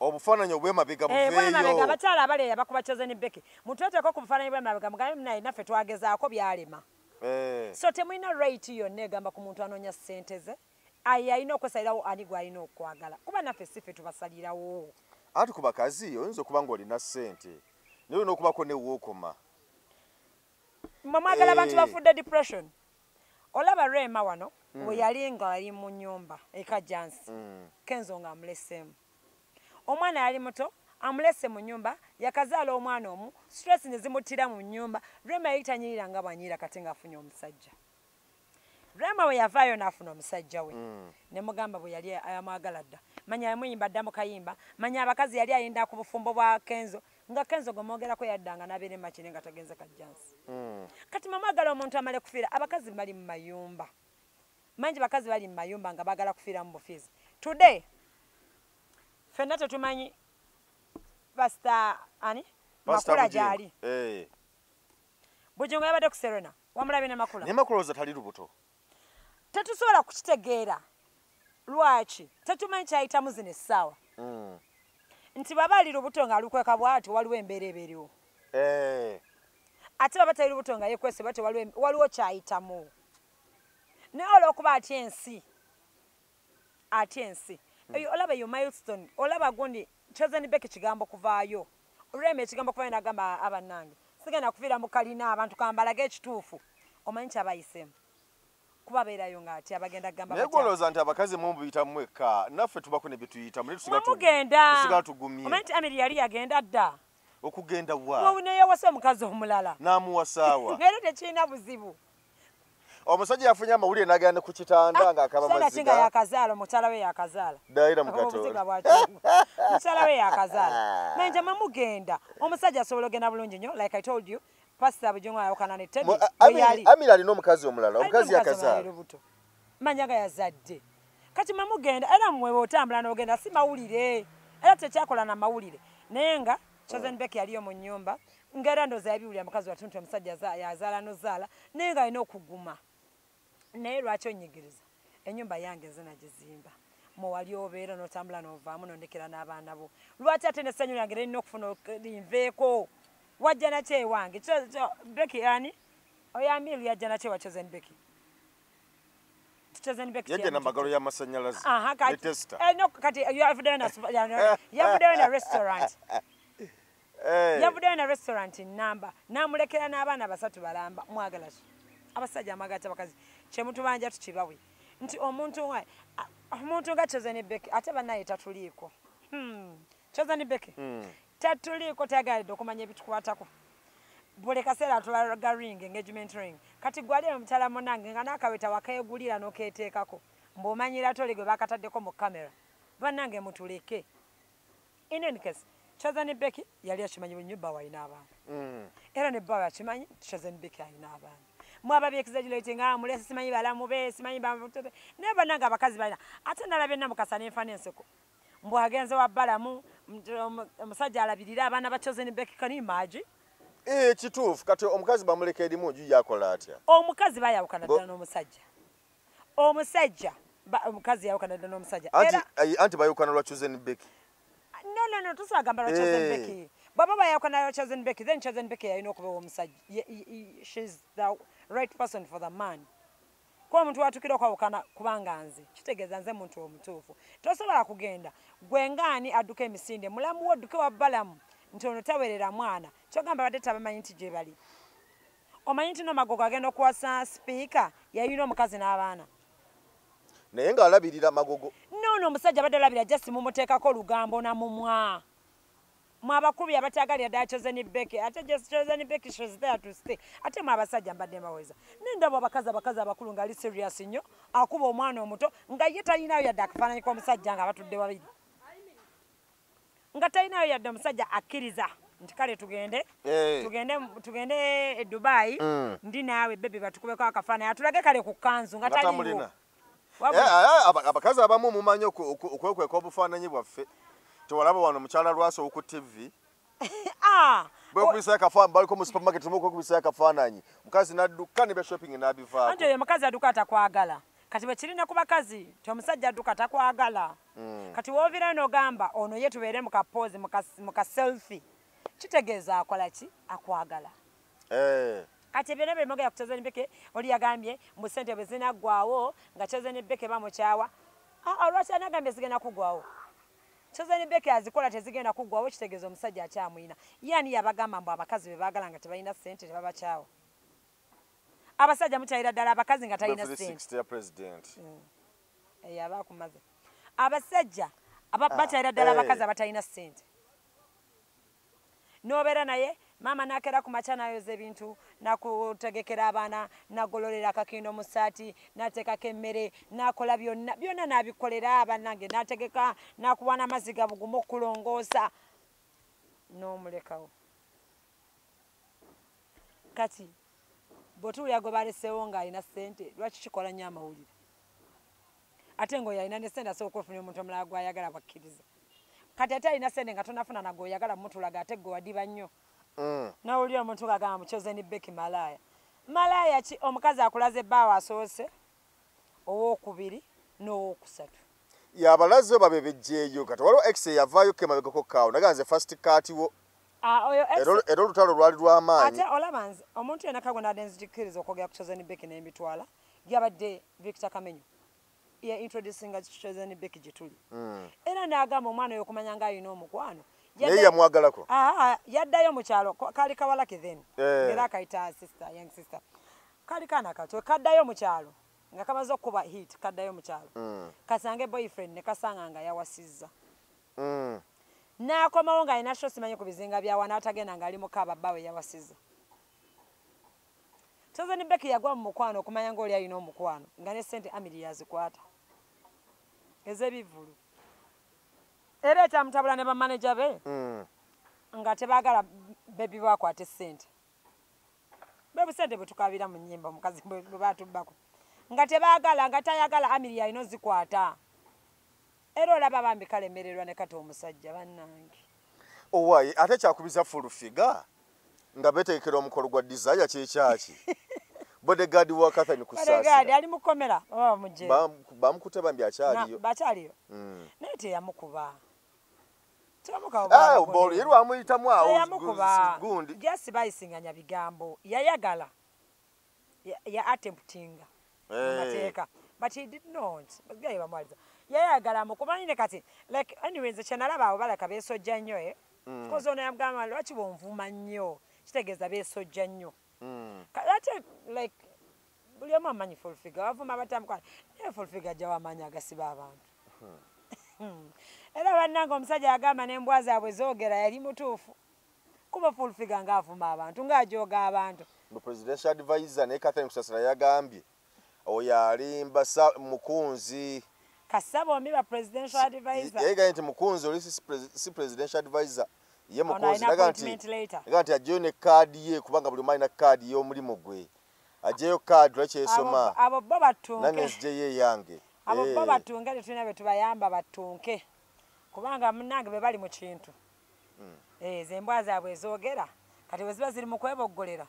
Obufaananyi obw'emabega buveeyo. Obw'emabega abakyala abali eyo abakuba Chosen Becky. Mutuleetereko ku bufaananyi bw'emabega mugambe naye naffe twagezaako byalema. So temulina right yonna egamba ku muntu anoonya ssente ze. Aye alina okwesalirawo ani gw'alina okwagala. Kuba naffe si ffe tubasalirawo. Anti ku bakazi oyinza okuba ng'olina ssente naye olina okubako ne wookoma. Mmwe mwagala abantu bafudde depression. Olaba Rema wano we yali ng'ali mu nnyumba e Kajjansi. Kenzo ng'amuleseemu. Omwana yali muto, amulese mu nnyumba, yakazaala omwana omu, stress ne zimuttira mu nnyumba. Rema yali tanyirira nga bw'anyirira kati ng'afunye omusajja. Rema bwe yavaayo n'afuna omusajja we. Ne mugamba bwe yali amwagala dda. Manya yamuyimba dda mu kayimba, manya abakazi yali ayinda ku bufumbo bwa Kenzo, nga Kenzo gwe mwogerako yaddanga n'abeera e Makindye nga tagenze Kajjansi. Kati mwe mwagala omuntu amale kufiira, abakazi bali mu mayumba. Mangi bakazi bali mu mayumba nga baagala kufiira mu bufiizi. Today, ffenna tetumanyi Pastor ani? Makula gy'ali. Bujingo yabadde ku Serena, wamulabye ne Makula. Ne Makula olowooza tali lubuto. Tetusobola kukitegeera. Lwaki? Tetumanyi kyayitamu zino essaawa. Nti bw'aba ali lubuto ng'alukweka bw'atyo waliwo embeera eba eriwo. Ate bw'aba tali lubuto nga yeekwese bw'atyo waliwo kyayitamu. Naye olw'okuba atya ensi, atya ensi. Eyo olaba eyo milestone, olaba gundi Chosen Becky kigambo kuvaayo. Rema ekigambo kuvaayo n'agamba abannange, sigenda kufiira mu kalina abantu kambalage ekituufu. Omanyi kyabayiseemu. Kuba abeerayo ng'atya abagenda kugamba Naye batya. gw'olowooza nti abakazi mwe mubiyitamu mwekka, naffe tubako ne bye tuyitamu, naye Mwe mugenda. tusigala tugumye. Omanyi nti Amiri yali yagenda dda. Okugenda wa? Mwe neyawasa omukazi omulala. N'amuwasaawa. Era tekirina buzibu. Omusajja yafunye amawulire n'agenda ne ku kitanda ng'akaba Sena maziga. kinga yakazaala, omukyala we yakazaala. Dayira mu Katonda. Obuziga bw'akyuma. Mukyala we yakazaala. Naye mwe mugenda. Omusajja asobola ogenda bulungi nnyo, like I told you, Pastor Bujingo ayawukana ne Teddy, bwe yali. Amiri alina omukazi omulala, Alina omukazi omukazi yakazaala. omulala lubuto. Manya nga yazadde. Kati mwe mugenda, era mmwe bw'otambula n'ogenda si mawulire. Era tekyakola na mawulire. Naye nga Chosen Becky yaliyo mu nnyumba, ng'era ndowooza yabiwulira mukazi wattu nti omusajja yazaala n'ozaala, naye ng'alina okuguma. Naye lwaki onnyigiriza? Ennyumba yange nze nagizimba. Mwe wali obeera n'otambula n'ovaamu n'ondekera n'abaana bo. Lwaki ate n'essanyu lyange lirina okufuna linveeko? Wajja nakyo ewange. Becky ani? Oyo Amiru yajja nakyo ewa Chosen Becky. Chosen Becky Yajja n'amagalo y'amasannyalaze. Aha, Ne kati, tester. No, kati yavuddeyo na yavuddeyo na restaurant. Yavuddeyo na restaurant namba n'amulekera n'abaana basatu balamba. Mwagala ki? Abasajja amwagala abakazi. Kyemutubanja tukibawe. Nti omuntu nga Chosen Becky ate bannaye tatuliiko. Chosen Becky. Tatuliiko tayagalidde okumanya ebitukwatako. Buli kaseera atulaga ring, engagement ring. Kati gwali omukyala munnange nga n'akaweta wakeegulira n'okeeteekako. Mbw'omanyira ate oli gwe bakataddeko mu kamera. Bannange mutuleke. In any case, Chosen Becky yali akimanyi bwe nnyo bba we alina abaana. Era ne bba we akimanyi nti Chosen Becky alina abaana. Mwaba exaggerating mulese simanyi balamu be simanyi naye bannange abakazi balina ate nalabye Namukasa n'enfaana enseko mbu agenze wa Balamu omusajja alabirira abaana ba Chosen Becky. Can you imagine? Kituufu. Kati omukazi bamuleka erimu nju yakola atya? Omukazi bayawukana ddala n'omusajja. Omusajja omukazi yawukana ddala n'omusajja. Anti bayawukana lwa Chosen Becky. No, tusagamba lwa Chosen Becky. Baba bayawukana lwa Chosen Becky, then Chosen Becky yalina okuba omusajja. She's the right person for the man. Kuba omuntu watukira okwawukana kubanga nze kitegeeza nze muntu omutuufu. Tosobola kugenda gwe ngaani adduka emisinde mulamu wo odduke wa Balamu nti ono tawerera mwana kyogamba badde tabamanyi nti gye bali. Omanyi nti no Magogo agenda okuwasa sipiika yalina omukazi n'abaana naye ng'alabirira Magogo. No omusajja abadde alabirira just mumuteekako olugambo namumwa. Mwabakubi abatyagalira ddala Chosen Becky ate just Chosen Becky she's there to stay. Ate mwe abasajja mbadde mbaweza nendaba abakazi abakulu ng'ali serious nnyo akuba omwana omuto nga ye talinayo yadde akafaananyi k'omusajja nga batudde babiri nga talinayo yadde omusajja akkiriza nti kale tugende tugende e Dubai ndi naawe bebi batukubeko akafaananyi atulage kale ku kanzu nga taliwo. Abakazi abamu mumanyi okwekweka obufaananyi bwaffe. Tewalaba wano mukyala Lwasa ku TV bwekubisa akafaananyi baliko mu supermarket okwekubisa akafaananyi mukazi n'adduka ne bya shopping n'abivaako. Anti oyo mukazi adduka atakwagala. Kati bwe kirina ku bakazi ti omusajja adduka takwagala. Kati w'oviirayo n'ogamba ono ye tubeere mu ka pose mu ka selfie kitegeeza akola ki? Akwagala. Kati ebyo nabyo bimogera ku Chosen Becky. Oli yagambye mbu ssente bwe zinaggwawo nga Chosen Becky bamukyawa. Lwaki anagambye zigenda kuggwawo? Chosen Becky azikola tezigenda kuggwawo kitegeeza omusajja akyamuyina. Ye ani yabagamba mbu abakazi be baagala nga tebalina ssente tebabakyawa? Abasajja mukyayira ddala abakazi nga talina ssente. Eyo aba akumaze. Abasajja bakyayira ddala abakazi abatalina ssente. N'obeera naye maama n'akeera ku makya n'ayoza ebintu n'akutegekera abaana n'agololera akakindo mu ssaati n'ateekako emmere n'akola byonna byonna n'abikolera bannange n'ategeka n'akuwa n'amazzi gabugumu okulongoosa n'omulekawo. Kati bw'otuulira gwe baleseewo ng'alina ssente lwaki kikola nnyo amawulire? Ate ng'oyo alina ne ssente asobola okwefunira omuntu omulala gw'ayagala bwakkiriza. Kati ate alina ssente nga tonafuna na gw'oyagala mutulaga ate gwe wadiba nnyo. Nawulira omuntu ng'agamba mu Chosen Becky malaaya. Malaaya ki? Omukazi akulaze ebbaawo asoose owookubiri n'owookusatu. Yabalaze babe bejjeeyo. Kati waliwo ex eyavaayo kemabegako kaawo naga nze first cut wo. Era olutalo lwali lw'amaanyi. Ate olaba nze omuntu yenna kagwe nadde nzikikkiriza okwogera ku Chosen Becky n'embitwala yabadde Victor Kamenyo ye introducinga Chosen Becky gye tuli. Era n'agamba omwana oyo okumanya ng'alina omukwano. Naye yamwagalako. Yaddayo mu kyalo kaali kawala ke then era akayita sister, young sister. Kaali kaana kato kaddayo mu kyalo nga kamaze okukuba hit kaddayo mu kyalo kasange boyfriend ne kasanga nga yawasizza. N'akomawo ng'alina show simanyi ku bizinga bya wana atagenda ng'ali mukaaba bbaawe yawasizza. Chosen Becky yagwa mu mukwano okumanya ng'oli alina omukwano nga ne ssente Amiri yazikwata ez'ebivvulu. Era ekyamutabula ne bamaneja be nga tebaagala bebi bakwate ssente. Bwe busente bwe tukabira mu nnyimba omukazi bwe baatubbako. Nga tebaagala nga tayagala Amiri yalina ozikwata. Era olaba bambi kalemererwa ne kata omusajja bannange. Owaaye ate kyakubiza full figure nga beetegekera omukolo gwa Desire kyekyaki. Bodyguard wa Catherine Kusaasira. Bodyguard ali mukomera oba mujje. Bamukutte bambi akyaliyo. Bakyaliyo. Naye teyamukuba. Teyamukuba. Bolo ye lwamuyitamu awo gundi. Just bayisinganya bigambo. Yayagala. Ya attemptinga. Mateeka. But he did not. Gaye bamwaliza. Yayagala mukumanyine kati like anyway nze kyenalaba abo balaka beesojja nnyo Kozi ono yamugamba lwaki bw'onvuma nnyo kitegeeza beesojja nnyo. Ate like buli omu amanyi full figure wavuma batamukwana naye full figure ajja wamaanyi agasiba abantu. Era bannange omusajja yagamba n'embwa zaabwe zoogera yali mutuufu. Kuba full figure ng'avuma abantu ng'ajooga abantu. The presidential advisor naye Catherine Kusasira yagambye oyo alimba mukunzi. Kasabo bombi ba presidential advisor. Yegambye nti mukunzi oli si presidential advisor. Ye mukunzi naga nti ajjayo ne kaadi ye kubanga buli omu alina kaadi y'omulimu gwe. Ajeyo card lwakyesoma. Abo bo batunke. Nange nzijeyo eyange. Abo bo batunke, tetulina be tubayamba batunke. Kubanga munnange be bali mu kintu. Ze embwa zaabwe ezoogera kati bwe ziba ziri mu kweboggolera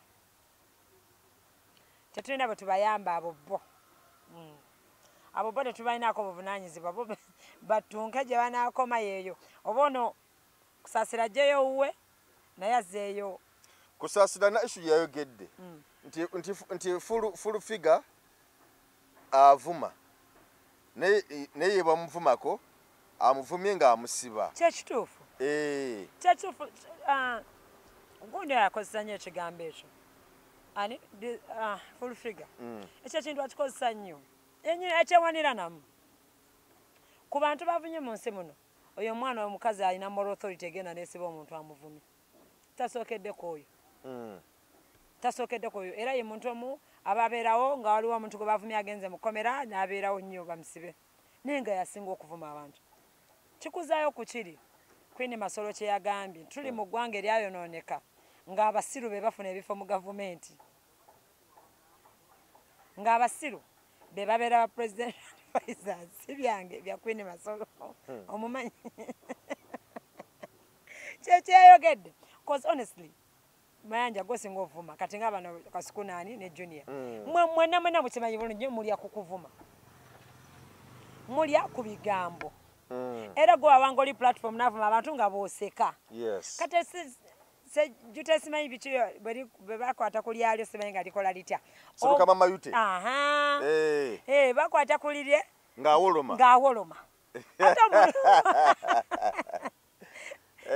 tetulina bwe tubayamba abo bo. Abo bo tetubalinaako buvunaanyizibwa, bo batunke gye banaakoma yeeyo. Oba ono Kusaasira ajjeyo owuwe naye azzeeyo. Kusaasira na issue yayogedde nti full figure avuma naye bamuvumako amuvumye ng'amusiba. Kyekituufu. Kyekituufu. Gundi akozesa nnyo ekigambo ekyo. Ani full figure. Ekyo ekintu akikozesa nnyo. Ekyewanira namu. Ku bantu bavunye mu nsi muno, oyo omwana omukazi alina moral authority egenda n'esiba omuntu amuvumye. Tasookeddeko oyo. Tasookeddeko oyo. Era ye muntu omu ababeerawo nga waliwo omuntu gwe bavumye agenze mu kkomera n'abeerawo nnyo bamusibe. Naye nga yasinga okuvuma abantu. Kikuzaayo ku kiri Queen Masolo kye yagambye, tuli mu ggwanga eryayonooneka ng'abasiru be bafuna ebifo mu gavumenti. Ng'abasiru be babeera ba president advisors. Si byange bya Queen Masolo. Omumanyi. Kyeyayogedde. Cause honestly, Mayanja gwosinga ovuma kati nga bano Kasuku nani ne Junior. Mwe mwenna mwenna mukimanyi bulungi nnyo mulya ku kuvuma. Mulya ku bigambo. Era gwe wabanga oli platform n'avuma abantu nga bw'oseka. Yes. Kati sejjute simanyi biki bwe bakwata ku lyalyo simanyi nga likola litya. Sseruka Mayute. Aha. Bakwata ku lirye ng'awoloma. Ng'awoloma. Ate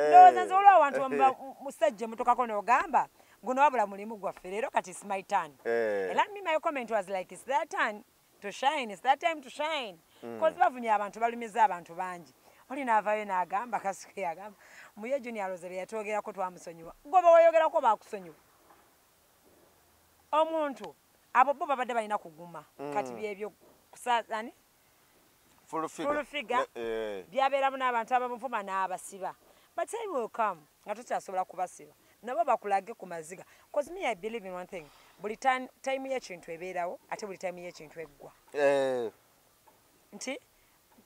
ndowooza nze waliwo abantu musajja emutokako n'ogamba guno wabula mulimu gwaffe leero kati it's my turn. Era me my comment was like it's their turn to shine, it's their time to shine. Cause bavumye abantu balumiza abantu bangi. Oli n'avaayo n'agamba Kasuku yagamba muye Junior Rose bye yatwogerako twamusonyiwa. Gwe bwe weeyogerako baakusonyiwa. Omuntu abo bo babadde balina kuguma. Kati byebyo ani? Full figure. Byabeeramu n'abantu abamuvuma n'abasiba. But time will come nga tokyasobola kubasiba. Nabo bakulage ku maziga. Cause me I believe in one thing. Buli time y'ekintu ebeerawo ate buli time y'ekintu eggwa. Nti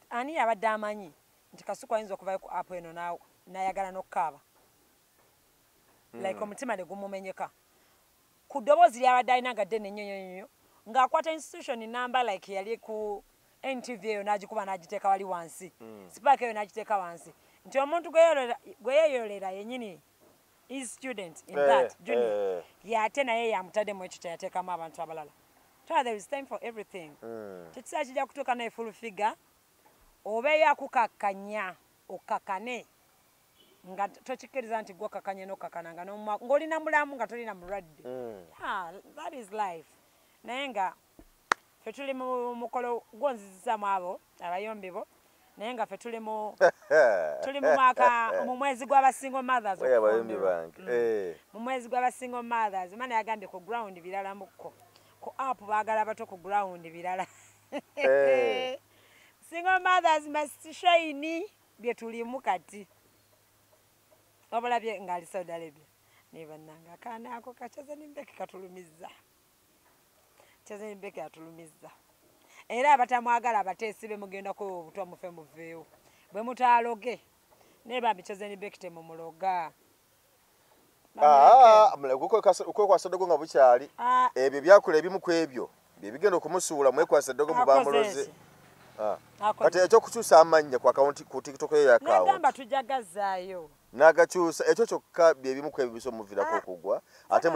ani abadde amanyi nti Kasuku ayinza okuvayo ku app eno n'ayagala n'okukaaba. Like omutima ne gumumenyeka. Ku ddoboozi ly'abadde alina nga ddene nnyo nnyo nnyo ng'akwata institution number like yali ku NTV eyo n'agikuba n'agiteeka wali wansi. Spark eyo n'agiteeka wansi. Nti omuntu gwe yeeyolera yennyini is student in that junior. Yate naye yamutaddemu ekyo kye yateekamu abantu abalala. So there is time for everything. Ekiseera kijja kutuuka naye full figure obeeyo akukakkanya okkakane nga tokikkiriza nti gwe okkakkanye n'okkakkana nga ng'olina mulamu nga tolina mulwadde. That is life. Naye nga ffe tuli mu mukolo gwonzizisaamu abo abayombi bo naye nga ffe tuli mu mwaka mu mwezi gw'aba single mothers. Abayombi bange. Mu mwezi gw'aba single mothers. Omwana yagambye ku ground birala mukko. Ku app baagala bato ku ground birala. Single mothers must shine bye tulimu kati. Wabulabye ng'ali Saudi Arabia. Naye bannange akaana ako kakyazani Mbeki katulumizza. Kyazani Mbeki atulumizza. Era abatamwagala abateesi be mugenda kuwa obutwa mufe muveewo. Bwe mutaaloge. Naye bambi Kyazani Mbeki temumuloga. Okwekwasa ddogo nga bukyali. Ebyo byakola ebimu ku ebyo bye bigenda okumusuula mwekwasa ddogo mubamuloze. Kati ekyokukyusa amannya ku akawunti ku TikTok ye y'akawunti. Nagamba tujagazaayo. N'agakyusa ekyo kyokka bye bimu ku ebyo bisomuviirako okugwa ate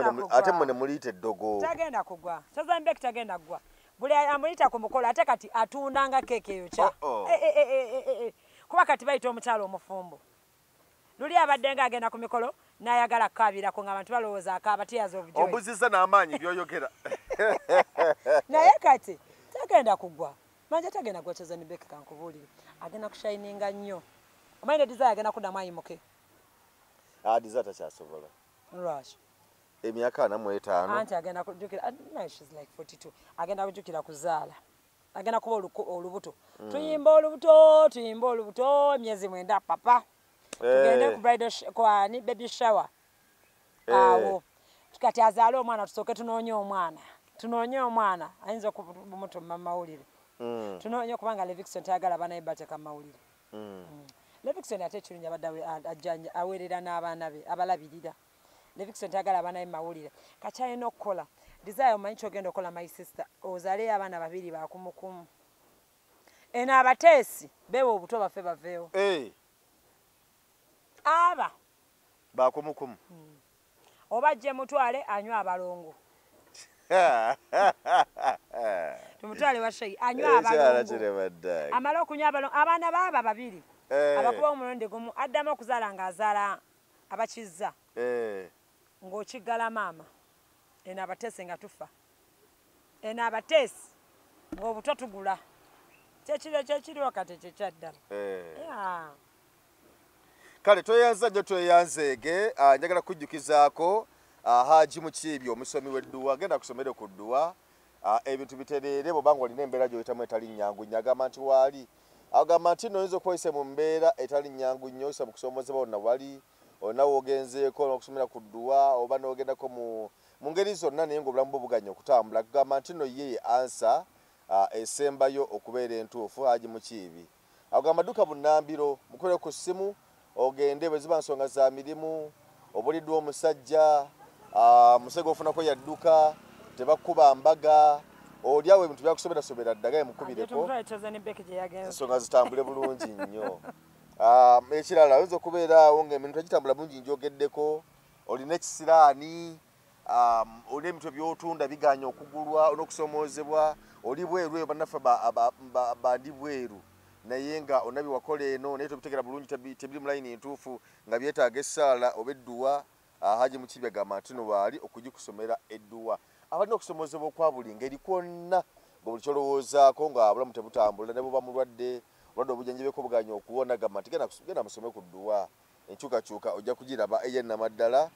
mmwe ne muliyita eddogo. Tagenda kugwa. Chosen Becky tagenda kugwa. Buli amuyita ku mukolo ate kati atunda nga keeke eyokya. Kuba kati bayita omukyala omufumbo. Luli abadde nga agenda ku mikolo n'ayagala kukaabirako ng'abantu balowooza akaaba tears of joy. Ombuzizza n'amaanyi by'oyogera. Naye kati tagenda kugwa. Manja tagenda kugwa Chosen Becky kankubuulire. Agenda kushininga nnyo. Omanyi ne Desire agenda kuddamu ayimuke. Desire takyasobola. Lwaki? Emyaka 45. Anti agenda kujjukira, no, she's like 42. Agenda kujjukira kuzaala. Agenda kuba olubuto. Tuyimba olubuto, emyezi 9 papa. Tugende ku bridal kwani baby shower. Awo. Kati azaale omwana tusooke tunoonye omwana. Tunoonye omwana ayinza okumutuma mawulire. Tunoonye kubanga Levixone tayagala abaana be bateeka mu mawulire. Levixone ate ekirungi abadde aweerera n'abaana be abalabirira. Levixone tayagala abaana be mawulire. Kati alina okukola Desire, omanyi ky'ogenda okukola my sister, ozaaleyo abaana babiri bakumukumu. Eno abateesi beewa obuto baffe baveewo. Aba bakumukumu. Oba jje mutwale anywe abalongo. Tumutwale wa Sheikh anywe abalongo. Amala okunywa abalongo abaana baaba babiri. Abakuba omulundi gumu addamu okuzaala ng'azaala abakizza. Ng'okiggala maama. Eno abateesi nga tufa. Eno abateesi ng'obuto tugula. Kyekiro kyekiriwo kati kyekyaddala. Kale tweyanza nnyo tweyanzeege. Njagala kujjukizaako Haji Mukiibi omusomi w'edduwa, genda kusomere ku dduwa, ebintu bitereere bw'oba ng'olina embeera gy'oyitamu etali nnyangu nnyo. Agamba nti waali, agamba nti nno oyinza okuba mu mbeera etali nnyangu nnyo, oyisa mu kusoomozebwa wonna wali, olina w'ogenzeeko n'okusomera ku dduwa oba n'ogendako mu ngeri zonna naye ng'obulamu bwo buganye okutambula. Agamba nti nno ye ye ansa esembayo okubeera entuufu. Haji Mukiibi agamba dduka bunnambiro, mukubire ku ssimu ogende bwe ziba nsonga za mirimu, obuliddwa omusajja, musege ofunako yadduka, tebakuba mbaga, oli awo ebintu byakusoberasobera ddagaye mukubireko ensonga zitambule bulungi nnyo. Ekirala oyinza okubeera awo ng'emirimu tegitambula bulungi, njogeddeko, olina ekisiraani, olina ebintu ebyotunda biganye okugulwa, olina okusomoozebwa, oli bweru eyo bannaffe bandi bweru naye nga olina bye wakola eno naye tobitegera bulungi, tebiri mu layini entuufu nga byetaaga essaala oba edduwa. Haji Mukiibi agamba nti no waali okugikusomera edduwa. Abalina okusomoozebwa okwa buli ngeri kwonna nga buli kyolowoozaako nga obulamu tebutambula, ne bw'oba mulwadde, obulwadde obujjanjabeko buganye okuwona, agamba nti genda musome ku dduwa, enkyukakyuka ojja kugiraba ey'ennamaddala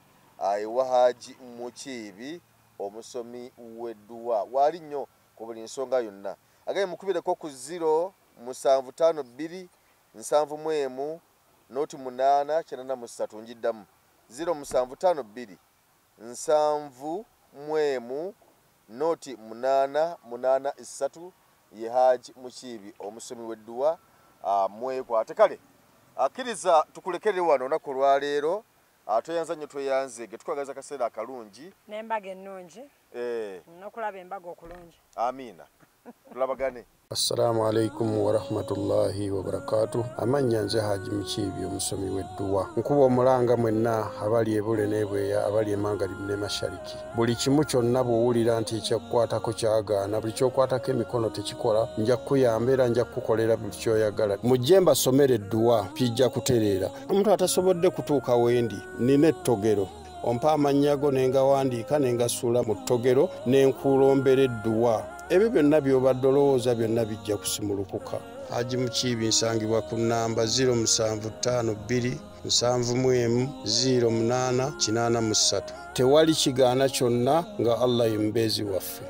ewa Haji Mukiibi omusomi w'edduwa. Waali nnyo ku buli nsonga yonna. Agambye mukubireko ku 0 7 5 2 7 1 0 8 83 njiddamu 0 7 5 2 7 1 0 8 8 3 ye Haji Mukiibi omusomi w'edduwa. Mwekwate. Kale akkiriza tukulekere wano olunaku olwaleero. Tweyanza nnyo tweyanzeege, tukwagaliza akaseera akalungi n'embaga ennungi n'okulaba embaga okulungi. Amiina, tulabagane. Assalamu alaikum warahmatullahi wabarakatuh. Amannya nze Haji Mukiibi omusomi w'edduwa. Nkuba omulanga mwenna abali ebule n'ebweya, abali emangalibu ne mashariki. Buli kimu kyonna bw'owulira nti ekyakukwatako kyagaana, buli ky'okwatako emikono tekikola, nja kukuyamba era nja kukukolera buli ky'oyagala. Mujje mbasomere edduwa, kijja kutereera. Omuntu atasobodde kutuuka wendi, nnina ettogero. Ompa amannya go ne ngawandiika ne ngasuula mu ttogero ne nkulombera edduwa. Ebyo byonna by'obadde olowooza byonna bijja kusimulukuka. Haji Mukiibi nsangibwa ku nnamba 0752 71 08 83. Tewali kigaana kyonna nga Allah ye mubeezi waffe.